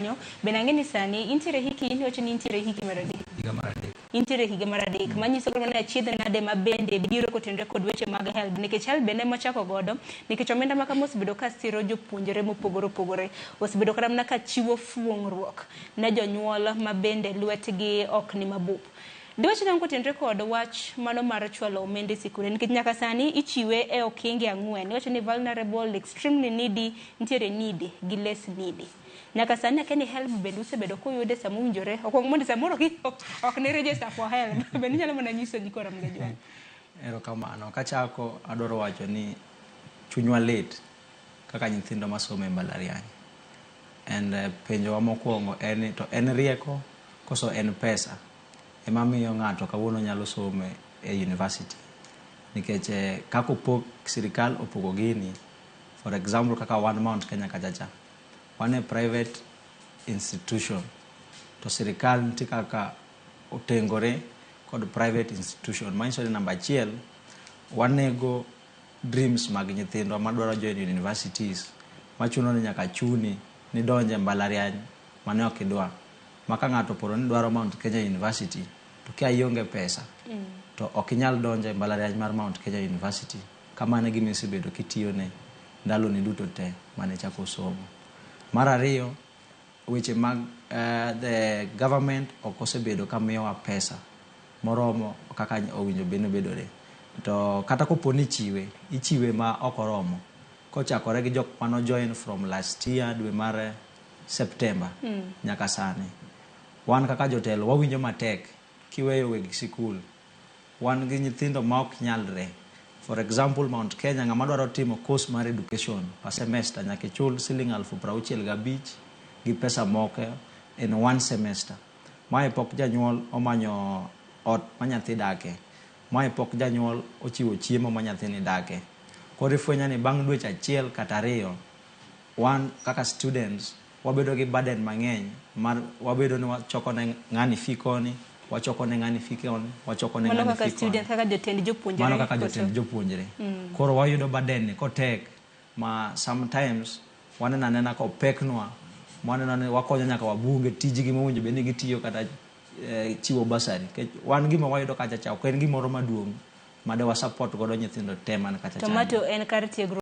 Kanyo bende ang'e ni sani intiere hiki iwacho ni intiere hiki mar adek. Higa mar adek. Intiere higa mar adek. Manyiso koro ni achiedh nade ma bende biro kotenore kod weche mag HELB nikech HELB bende ema wachako godo nikech omenda ma kama osebedo ka siro jopuonjre mopogore opogore. Osebedo kata mana ka chiwo fuong'ruok ne jonyuol ma bende lwetgi ok ni mabup. Diwach nang'o kotenore kod wach mano mar chwalo omenda e sikunde nikech nyaka sani ichiwe e okenge ang'wen. Iwacho ni vulnerable, extremely needy, nitiere needy gi less needy. Nyaka sani akia ni HELB bende usebedo kuyude sama owinjore. Okuong mondo samoro ok ni register for HELB. Bende inyalo mana nyiso nyikwa Ramogi Ajwang'. Erokamano. Kachako adwaro wacho ni chunywa lit kaka nyithindo masomo e mbalariany. And penjowa mokwongo en ni to en rieko koso en pesa ema miyo ng'ato kawuono nyalo somo e university. Nikech kaka opog sirikal opogo gini, for example kaka wan Mount Kenya kacha cha, wan e private institution to sirikal nitie kaka otengore kod private institution. Manyiso ni namba achiel, wanego dreams mag nyithindwa madwaro join universities machuno ni nyaka chuni ni donje mbalariany mane ok idwa. Ma ka ng'ato oporo ni dwaro Mount Kenya University to kia ionge pesa to ok inyal donjo e mbalariany mar Mount Kenya University. Kamano e gima isebedo kitiyone ndaloni duto te mane ichako somo. Mar ariyo, weche mag the government ok osebedo ka miyowa pesa moromo kaka owinjo bed ni obedore. To kata kopo ni ichiwe, ichiwe ma ok oromo. Kochakore gi jok mano join from last year dwe mar September nyaka sani. Wan kaka jotelo wawinjo matek kiweyo weg sikul. Wan gi nyithindo ma ok nyalre. For example, Mount Kenya ng'ama dwaro timo course mar education per semester nyaka ichul siling 65,000 gi pesa moko in one semester. Mae pok janyuol omanyo ot ma nyathi dake. Mae pok janyuol ochiwo chiemo ma nyathini dake. Koro ifwenyo ni bang' dweche achiel kata ariyo, wan kaka students wabedo gi burden mang'eny mar wabedo ni wachoko ne ng'ani fee koni, wachoko ne ng'ani fee koni, wachoko ne Mano ng'ani kaka fee koni. student, kaka jotend jopuonjre. Mano kaka koso? jotend jopuonjre. Koro wayudo burden ni kotek ma sometimes waneno anena ka opeknwa, waneno ni wakonyo nyaka wabunge tijgi mowinjo bed ni gitiyo kata chiwo bursary. Nikech wan gima wayudo kacha cha ok en gimoro maduong' made wa support godo nyithindo te man kacha To chande. ma to en kar tiegruok.